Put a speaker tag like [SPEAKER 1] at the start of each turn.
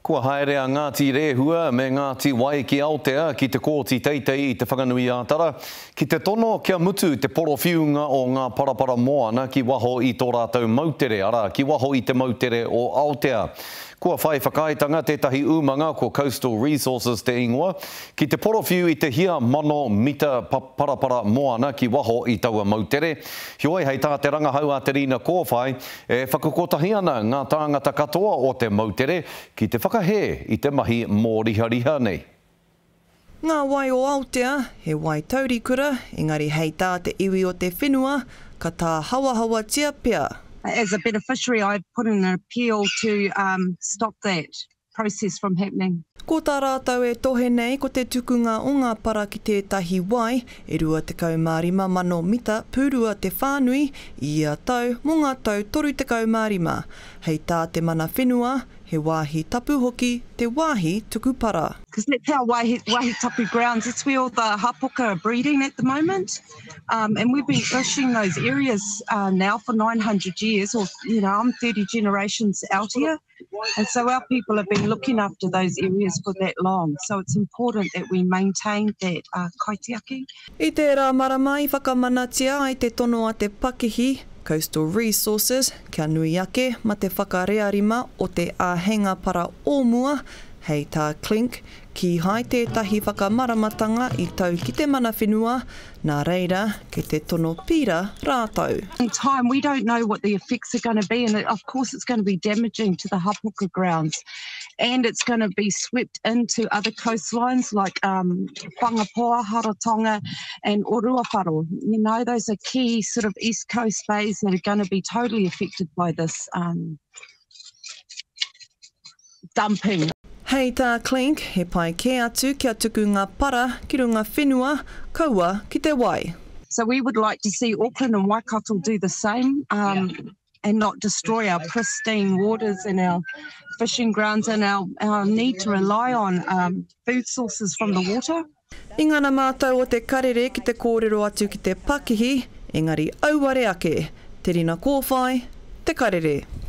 [SPEAKER 1] Kua haere a Ngāti Rēhua me Ngāti Wai ki Aotea ki te Kōti Teitei i Te Whanganui-ā-Tara ki te tono kia mutu te porowhiunga o ngā parapara moana ki waho i tō rātou moutere, arā, ki waho i te moutere o Aotea. Kua whai whakaaetanga tētahi umanga ko Coastal Resources te ingoa, ki te porowhiu i te hia mano mita parapara moana ki waho i taua moutere. Heoi, hei tā te rangahau a Te Rina Kōwhai, E whakakotahi ana ngā tāngata katoa o te moutere ki te whakahē i te mahi mōrihariha nei.
[SPEAKER 2] Ngā wai o Aotea, he wai taurikura, engari hei tā te iwi o te whenua, ka tāhawahawatia pea.
[SPEAKER 3] As a beneficiary I put in an appeal to stop that. process from happening.
[SPEAKER 2] Ko tā rātou e tohe nei ko te tukunga o ngā para ki tētahi wai e 25,000 mita pūrua te whānui i ia tau mō ngā tau 35. Hei tā te mana whenua, he wāhi tapu hoki te wāhi tuku para.
[SPEAKER 3] Because that's our wāhi, wāhi tapu grounds, it's where all the hapoka are breeding at the moment um, and we've been fishing those areas uh, now for 900 years or you know, I'm 30 generations out here. And so our people have been looking after those areas for that long. So it's important that we maintain that uh, kaitiaki.
[SPEAKER 2] I tērā marama i whakamanatia ai te tono a te pakihi, Coastal Resources, kia nui ake ma te whakarearima o te āheinga para o mua, hei tā Klink, kīhai tētahi whakamaramatanga i tau ki te mana whenua, Nā reira, kei te tono pīra rātou.
[SPEAKER 3] In time we don't know what the effects are going to be and of course it's going to be damaging to the hapuka grounds and it's going to be swept into other coastlines like um, Whangapoa, Haratoga and Oruawharo. You know, those are key sort of east coast bays that are going to be totally affected by this um, dumping.
[SPEAKER 2] Hei tā Klink, he pai kē atu kia tuku ngā para ki runga whenua, kaua ki te wai.
[SPEAKER 3] So we would like to see Auckland and Waikato do the same um, yeah. and not destroy our pristine waters and our fishing grounds and our, our need to rely on um, food sources from the water.
[SPEAKER 2] I ngana mātou o Te Karere ki te kōrero atu ki te pakihi, engari auare ake. Te Rina Kōwhai, Te Karere.